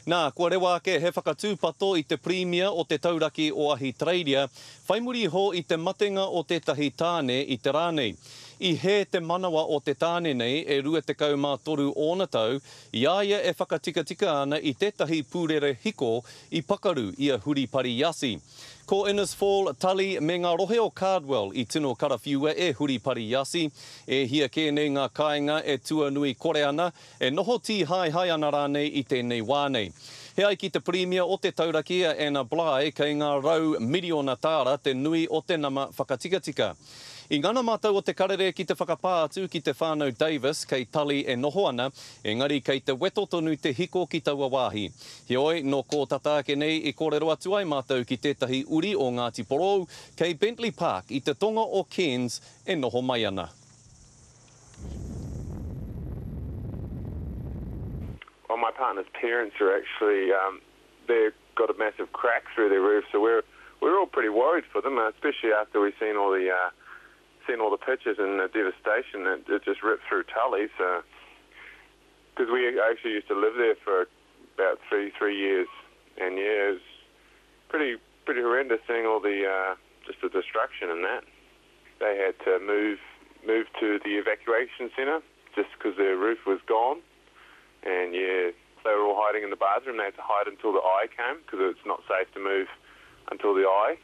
Nā, kua rewa ake he whakatūpato i te Pirimia o te Tauraki o Ahitereiria whai muri iho i te matenga o tētahi tāne i te rā nei. I hē te manawa o te tāne nei e 23 ōna tau i a ia e whakatikatika ana i tētahi pūrere hiko i pakaru i a Huripari-Yasi. Ko Innisfall, Tully me ngā rohe o Cardwell i tino karawhiua e Huripari-Yasi. E hia kē nei ngā kāinga e tuanui kore ana, E noho tīhaehae ana rānei i tēnei wā nei. He ai ki te Pirimia o te Tauraki a Anna Bligh kei ngā rau miriona tāra te nui o te nama whakatikatika. I ngana mātou o Te Karere ki te whakapā atu ki te whānau Davis kei Tully e noho ana, engari kei te weto tonu te hiko ki taua wāhi. Heoi, nō kō tata ake nei i kōrero atu ai mātou ki tētahi uri o Ngāti Porou kei Bentley Park i te tonga o Cairns e noho mai ana. Well, my partner's parents are actually, um, they've got a massive crack through their roof, so we're, we're all pretty worried for them, uh, especially after we've seen all the, uh, seen all the pictures and the devastation that it just ripped through Tully. So, because we actually used to live there for about three three years, and yeah, it was pretty pretty horrendous seeing all the uh, just the destruction and that. They had to move move to the evacuation centre just because their roof was gone, and yeah, they were all hiding in the bathroom. They had to hide until the eye came because it's not safe to move until the eye.